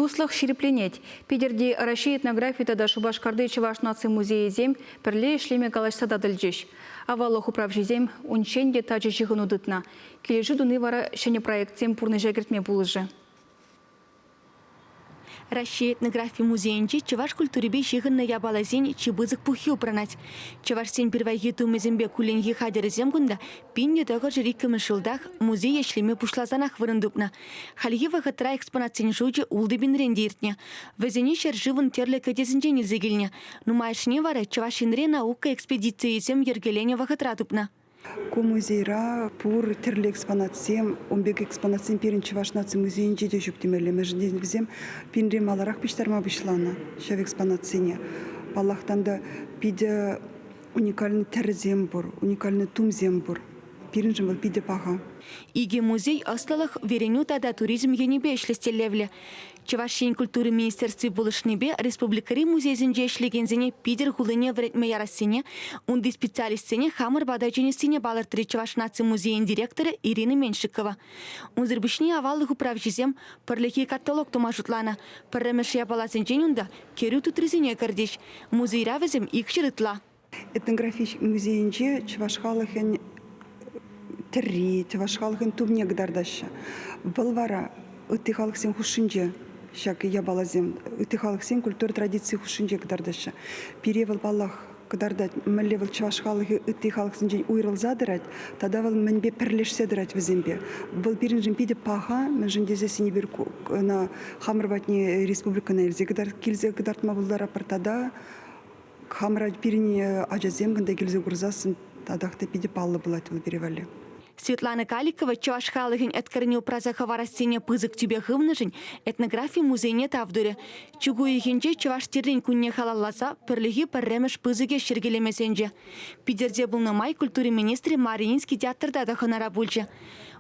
Туслӑх ҫирӗпленет. Питӗрти Раҫҫей этнографи тата Шупашкарти Чӑваш наци музейӗсем пӗрле ӗҫлеме калаҫса татӑлчӗҫ. Аваллӑх управҫисем унччен те тачӑ ҫыхӑну тытнӑ. Килӗшӳ туни вара ҫӗнӗ проектсем пурнӑҫа кӗртме пулӑшӗ. Раҫҫей этнографи музейӗнче чӑваш культурипе ҫыхӑннӑ япаласен чи пысӑк пуххи упранать. Чӑвашсен пирвайхи тумӗсемпе кулленхи хатӗрӗсем кунта 1902 ҫултах музей ӗҫлеме пуҫласанах вырӑн тупнӑ. Хальхи вӑхӑтра экспонатсен шучӗ ултӑ пинрен те иртнӗ. Вӗсене ҫӗршывӑн тӗрлӗ кӗтесӗнчен илсе килнӗ. Нумайӑшне вара Чӑваш Енре наука экспедицийӗсем йӗркеленӗ вӑхӑтра тупнӑ. Ку музейра пур тӗрлӗ экспонатсем, ун пек экспонатсем пирӗн Чӑваш наци музейӗнче те ҫук темелле. Мӗншӗн тесен вӗсем пинре маларах пуҫтарма пуҫланӑ ҫав экспонатсене. Паллах, та питӗ уникальный тӗрӗсем пур, уникальный тумсем пур. Пирӗншӗн вӑл питӗ паха. Икӗ музей ӑслӑлӑх, вӗренӳ тата туризм енӗпе ӗҫлес тӗллевлӗ. Чӑваш Ен культура министерстви пулӑшнипе республикӑри музейсенче ӗҫлекенсене Питӗр хулине вӗрентме ярассине, унти специалистсене хамӑр пата чӗнессине палӑртрӗ Чӑваш наци музейӗн директорӗ Ирина Меньшикова. Унсӑр пуҫне аваллӑх управҫисем пӗрлехи каталог тума шутланӑ. Пӗрремӗш япаласенчен унта кӗрӳ тутрисене кӗртӗҫ. Музейра вӗсем 200 ытла. Этнографи музейӗнче чӑваш халӑхӗн тӗрри, чӑваш халӑхӗн тумне кӑтартаҫҫӗ. Вӑл вара ытти халӑхсен хушшинче ҫак япаласем, ытти халӑхсен культура традици хушшинче кӑтартаҫҫӗ. Пире вӑл, паллах, кӑтартать, мӗнле вӑл чӑваш халӑхӗ ытти халӑхсенчен уйрӑлса тӑрать тата вӑл мӗнпе пӗрлешсе тӑрать вӗсемпе. Вӑл пирӗншӗн питӗ паха, мӗншӗн тесессӗн эпир ӑна хамӑр патне республикӑна илсе килсе кӑтартма пултаратпӑр тата Хамӑра пирӗн ачасем кунта килсе курсассӑн татах та питӗ паллӑ пулать вӑл пире валли. Светлана Каликова чӑваш халӑхӗн еткерне упраса хӑварассине пысӑк тӳпе хывнӑшӑн этнографи музейне тав турӗ. Чӳк уйӑхӗнче Чӑваш тӗррин кунне халалласа пӗрлехи пӗрремӗш пысӑк ӗҫ йӗркелеме сӗнчӗ. Питӗрте пулнӑ май культура министрӗ Мариинский театрта та хӑнара пулчӗ.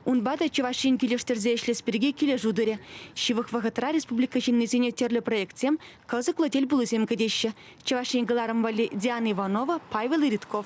Унпа та Чӑваш Ен килӗштерсе ӗҫлес пирки килӗшӳ турӗ. Ҫывӑх вӑхӑтра республика ҫыннисене тӗрлӗ проектсем, кӑсӑклӑ тӗл пулусем кӗтеҫҫӗ. Чӑваш Ен кӑларӑм валли Диана Иванова, Павел Иритков.